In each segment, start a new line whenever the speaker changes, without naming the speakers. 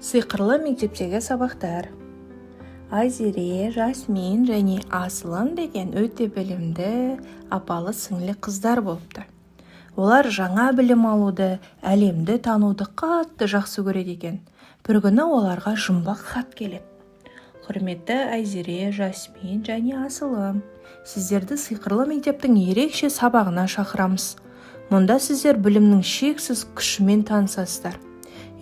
Сиқырлы мектептегі сабақтар. Айзере, Жасмин және Асылым деген өте білімді апалы сіңлі қыздар болыпты. Олар жаңа білім алуды, әлемді тануды қатты жақсы көреді екен. Бір күні оларға жұмбақ хат келеді. «Құрметті Айзере, Жасмин және Асылым, сіздерді сиқырлы мектептің ерекше сабағына шақырамыз. Мұнда сіздер білімнің шексіз күшімен танысасыздар.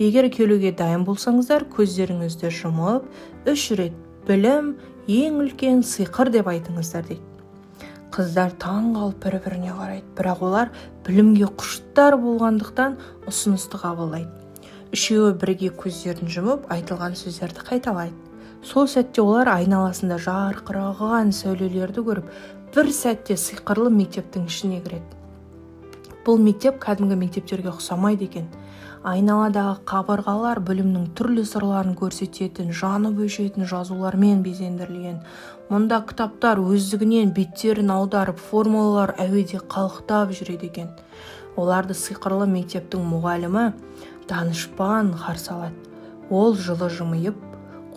Егер келуге дайын болсаңыздар, көздеріңізді жұмып, үш рет "Білім – ең үлкен сиқыр" деп айтыңыздар», – дейді. Қыздар таң қалып, бір біріне қарайды, бірақ олар білімге құштар болғандықтан, ұсынысты қабылдайды. Үшеуі бірге көздерін жұмып, айтылған сөздерді қайталайды. Сол сәтте олар айналасында жарқыраған сәулелерді көріп, бір сәтте сиқырлы мектептің ішіне кіреді. Бұл мектеп кәдімгі мектептерге ұқсамайды екен. Айналадағы қабырғалар білімнің түрлі сырларын көрсететін, жанып өшетін жазулармен безендірілген. Мұнда кітаптар өздігінен беттерін аударып, формулалар әуеде қалықтап жүреді екен. Оларды сиқырлы мектептің мұғалімі Данышпан қарсы алады. Ол жылы жымиып: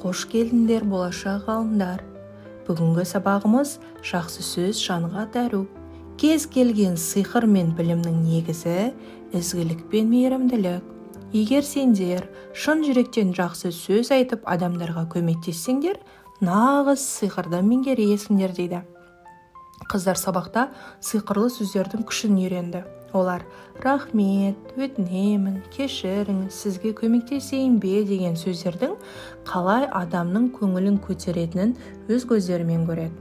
«Қош келдіңдер, болашақ ғалымдар! Бүгінгі сабағымыз – «Жақсы сөз – жанға дәру». Кез келген сиқыр мен білімнің негізі – ізгілік пен мейірімділік. Егер сендер шын жүректен жақсы сөз айтып, адамдарға көмектессеңдер, нағыз сиқырды меңгересіңдер», – дейді. Қыздар сабақта сиқырлы сөздердің күшін үйренді. Олар «рахмет», «өтінемін», «кешіріңіз», «сізге көмектесейін бе» деген сөздердің қалай адамның көңілін көтеретінін өз көздерімен көреді.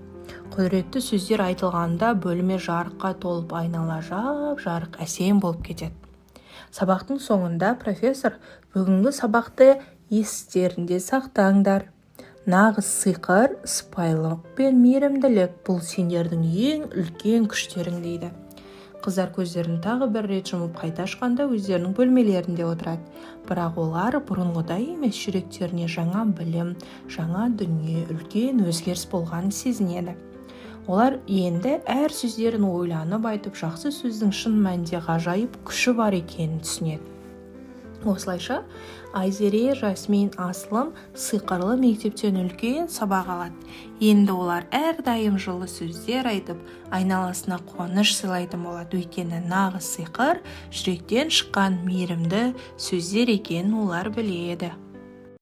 Құдіретті сөздер айтылғанда, бөлме жарыққа толып, айнала жап жарық әсем болып кетеді. Сабақтың соңында профессор: «Бүгінгі сабақты естерінде сақтаңдар. Нағыз сиқыр – сыпайылық пен мейірімділік. Бұл – сендердің ең үлкен күштерің», – дейді. Қыздар көздерін тағы бір рет жұмып, қайта ашқанда, өздерінің бөлмелерінде отырады. Бірақ олар бұрынғыдай емес, жүректеріне жаңа білім, жаңа дүние, үлкен өзгеріс болғанын сезінеді. Олар енді әр сөздерін ойланып айтып, жақсы сөздің шын мәнінде ғажайып күші бар екенін түсінеді. Осылайша, Айзере, Жасмин, Асылым сиқырлы мектептен үлкен сабақ алады. Енді олар әрдайым жылы сөздер айтып, айналасына қуаныш сыйлайтын болады. Өйткені нағыз сиқыр – жүректен шыққан мейірімді сөздер екенін олар біледі.